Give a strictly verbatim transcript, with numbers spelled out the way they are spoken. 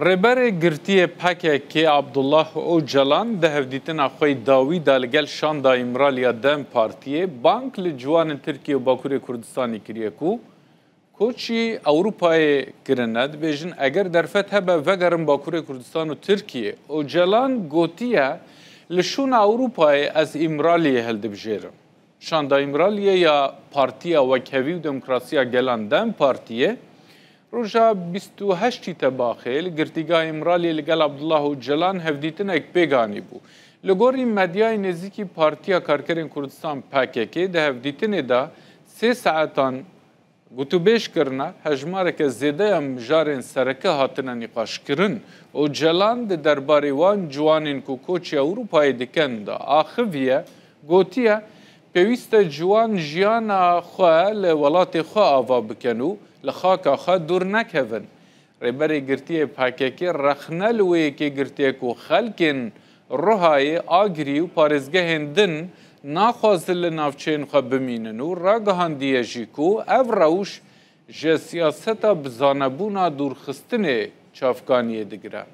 Rêberê girtiyê P K K Abdullah Ocalan di hevdîtina xwe yî dawî de li gel şanda Îmraliya DEM Partiyê bang li ciwanên Tirkiye û Bakurê Kurdistanê kiriye ku koçî Ewropayê kirine. Dibêjin, eger derfet hebe vegerin Bakurê Kurdistan û Tirkiye. Ocalan gotiye, li şûna Ewropayê ez Îmraliyê hildibijêrim. Şanda Îmraliyê ya Partiya Wekhevî û Demokrasiya Gelan DEM Partiyê roja bîst û heştî Tebaxê li girtîgeha Îmraliyê li gel Abdullah Ocalan hevdîtinek pêk anîbû. Li gorî medyayê nêzîkî Partiya Karkerên Kurdistan P K K di hevdîtinê de sê saetan gotûbêj kirine, hejmareke zêde ya mijarên sereke hatine nîqaşkirin. Ocalan di derbarê wan ciwanên ku koçî Ewropayê dikin de axiviye, gotiye, pêwîst e ciwan jiyana xwe li welatê xwe ava bikin û li xaka xwe dûr nekevin. Rêberê girtiyê P K K rexne li wê yekê girtiye ku xelkên Ruhayê, Agirî û parêzgehên din naxwazin li navçeyên xwe bimînin û ragihandiye jî ku ev rewş ji siyaseta bizanebûna dûrxistinê çavkaniyê digire.